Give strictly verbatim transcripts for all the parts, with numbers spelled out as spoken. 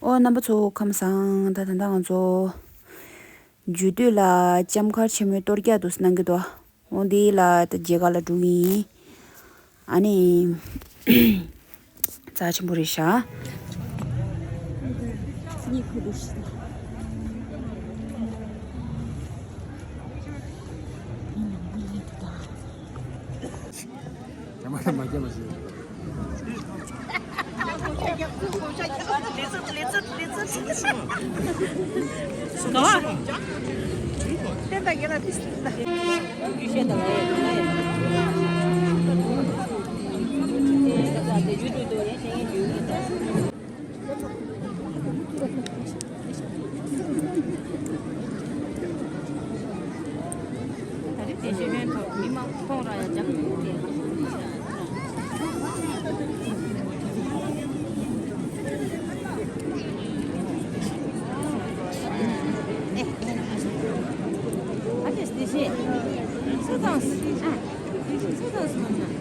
ཨོ་རྣམ་པ་ཚོ་ཁམས་བཟང་། ད་ད་ལྟ་ང་ཚོ་འཇུ་སྟོད་ལ་ལྕམ་མཁར་ཆེན་མོའི་གཏོར་རྒྱག་འདུག་གནང་གི་འདུག་འོ་འདི་ལ་ད་མཇལ་ཁ་ལ་འགྲོ་གི་ཡིན། ཨ་ནི་རྩ་ཆེན་པོ་རེད་ཤག་ད་རེས་དེ་ཤེས་ཡོན་ཐོག་མི་མང་ཁོང་རང་ཡང་སྦྱང་ཐུབ་ཀྱི་རེད། ཨ་ཏེ་དེ་ཤེས་སུ་དང་སུ་ཨ་སུ་དང་སུ་མ་ན།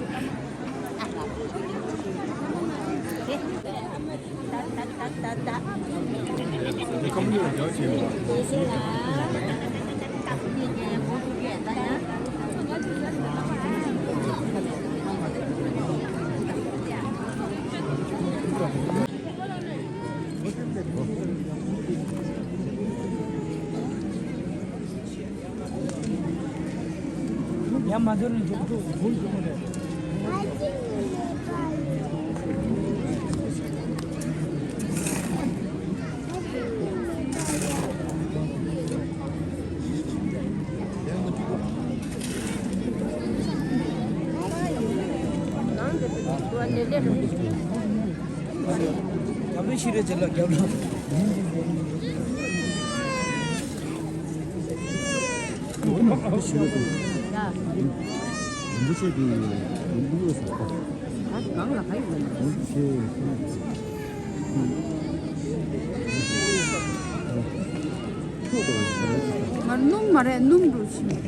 ཡ་མ་དོར་ནས་འཇོག་ཐུབ་བུ་འཇོག་མ་རེད། རྒྱབ་ལོག་ཤི་རེ་བྱེད་ལ་རྒྱབ་ལོག་རིན་པོ་ཆེ་གི་རིན་པོ་ཆེ་ཟེར་ག་གང་ལ་ག་ཡོད་ན། རིན་པོ་ཆེ། ང་སྣུམ་མ་རེད་སྣུམ་འགྲོ་ཕྱིན།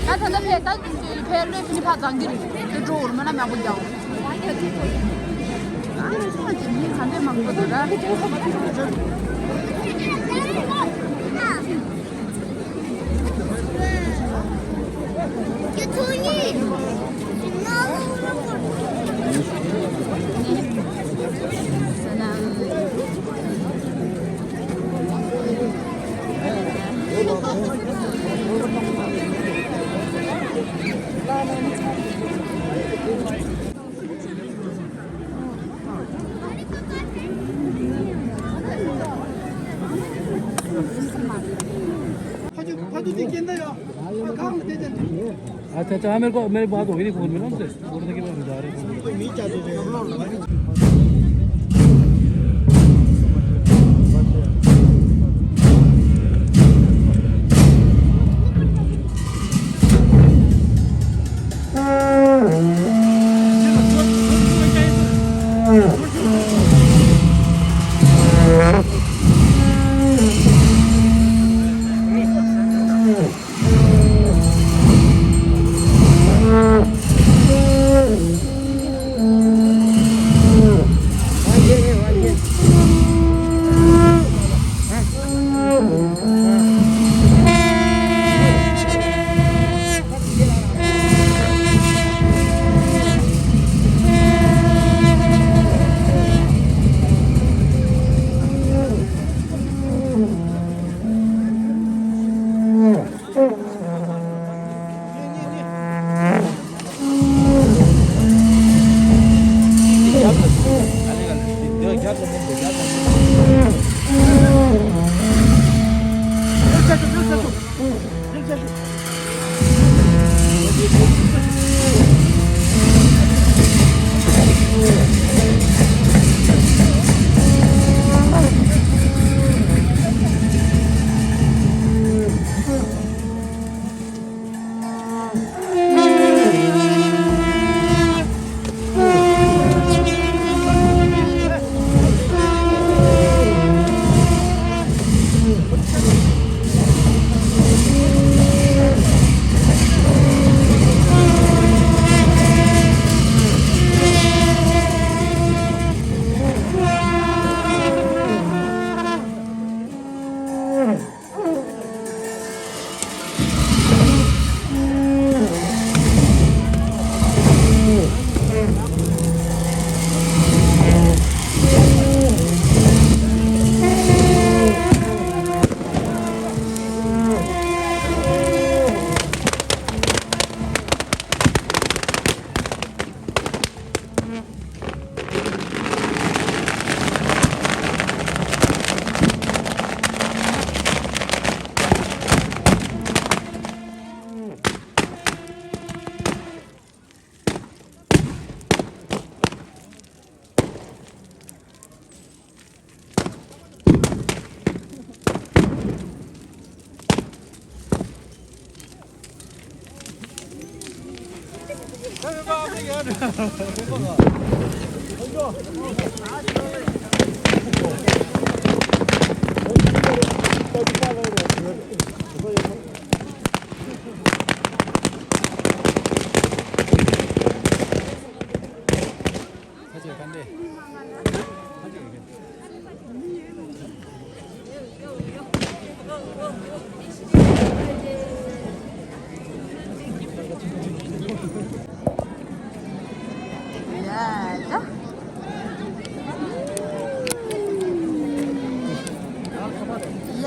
ད་ད་ལྟ་ཕེ་ད་ཕེ་ལོས་ཕི་ནི་ཕ་གང་གི་རེད། དེ་འགྲོ་འོར་མ་ན་མང་པོ་རྒྱག་ཨ་ནི་ཚང་གི་མི་ག་འདྲས་མང་པོ་འདུག་ར། अच्छा, अच्छा, हाँ, मेरे को, मेरी बात हो गई थी फोन में ना उनसे, बोल रहे थे कि मैं जा रहे हैं।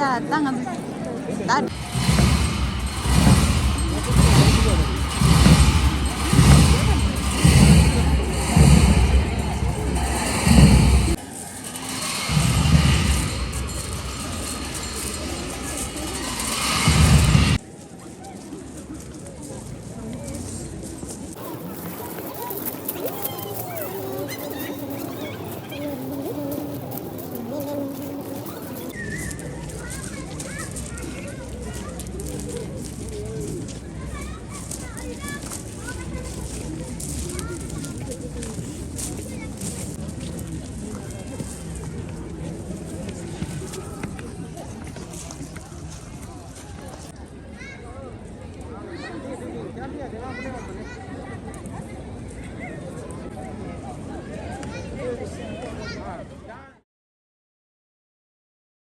ཡ་ད་ང་ད།